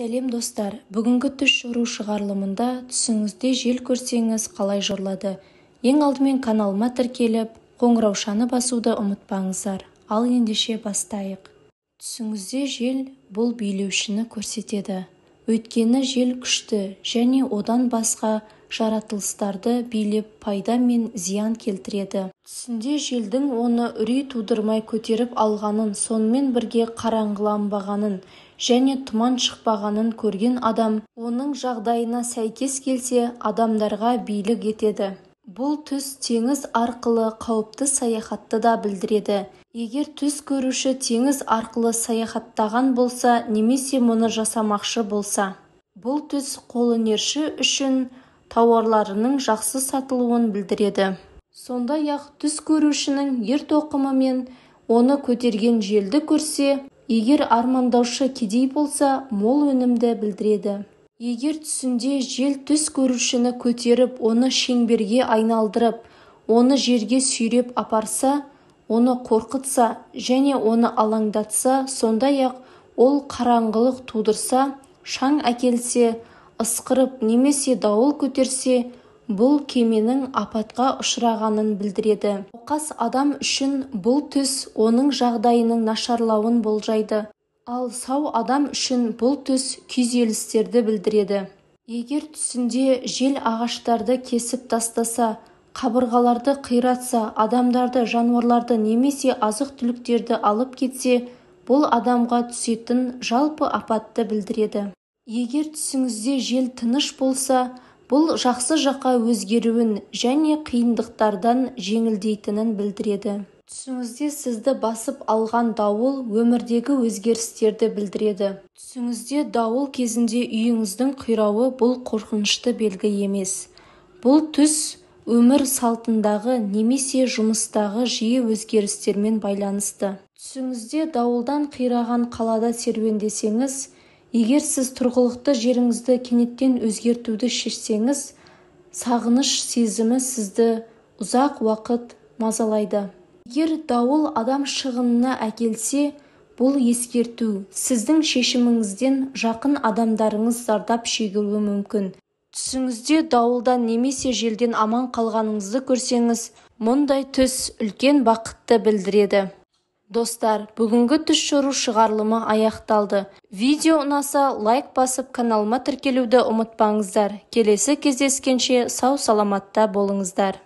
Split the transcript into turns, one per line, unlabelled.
Сәлем достар, бүгінгі түс жору шығарылымында түсіңізде жел көрсеңіз қалай жорылады? Ең алдымен каналыма тіркеліп, қоңыраушаны басуды ұмытпаңыздар. Ал ендеше бастайық. Түсіңізде жел бұл билеушіні көрсетеді. Өйткені жел күшті және одан басқа жаратылыстарды билеп пайда мен зиян келтіреді. Түсінде желдің оны үрей тудырмай көтеріп алғанын, сонымен бірге қараңғыланбағанын және тұман шықпағанын көрген адам, оның жағдайына сәйкес келсе, адамдарға билік етеді. Бұл түс теңіз арқылы қауіпті саяхатты да білдіреді. Егер түс көруші теңіз арқылы саяхаттаған болса немесе мұны жасамақшы болса. Бұл түс қолөнерші үшін тауарларының жақсы сатылуын білдіреді. Сондай-ақ түс көрушінің ер-тоқымы мен оны көтерген желді көрсе, егер армандаушы кедей болса, мол өнімді білдіреді. Егер түсінде жел түс көрушіні көтеріп, оны шеңберге айналдырып, оны жерге сүйреп апарса, оны қорқытса және оны алаңдатса, сондай-ақ ол қараңғылық тудырса, шаң әкелсе, ысқырып немесе дауыл көтерсе, бұл кеменің апатқа ұшырағанын білдіреді. Науқас адам үшін бұл түс оның жағдайының нашарлауын болжайды. Ал сау адам үшін бұл түс күйзелістерді білдіреді. Егер түсінде жел ағаштарды кесіп тастаса, қабырғаларды қиратса, адамдарды, жануарларды немесе азық-түліктерді алып кетсе, бұл адамға түсетін жалпы апатты білдіреді. Егер түсіңізде жел тыныш болса, бұл жақсы жаққа өзгеруін және қиындықтардан жеңілдейтінін білдіреді. Түсіңізде сізді басып алған дауыл өмірдегі өзгерістерді білдіреді. Түсіңізде дауыл кезінде үйіңіздің қирауы бұл қорқынышты белгі емес. Бұл түс өмір салтындағы немесе жұмыстағы жиі өзгерістермен байланысты. Түсіңізде дауылдан қираған қалада серуендесеңіз, егер сіз тұрғылықты жеріңізді кенеттен өзгертуді шешсеңіз, сағыныш сезімі сізді ұзақ уақыт мазалайды. Егер дауыл адам шығынына әкелсе, бұл ескерту, сіздің шешіміңізден жақын адамдарыңыз зардап шегуі мүмкін. Түсіңізде дауылдан немесе желден аман қалғаныңызды көрсеңіз, мұндай түс үлкен бақытты білдіреді. Достар, бүгінгі түс жору шығарылымы аяқталды. Видео ұнаса, лайк басып, каналыма тіркелуді ұмытпаңыздар. Келесі кездескенше сау-саламатта болыңыздар.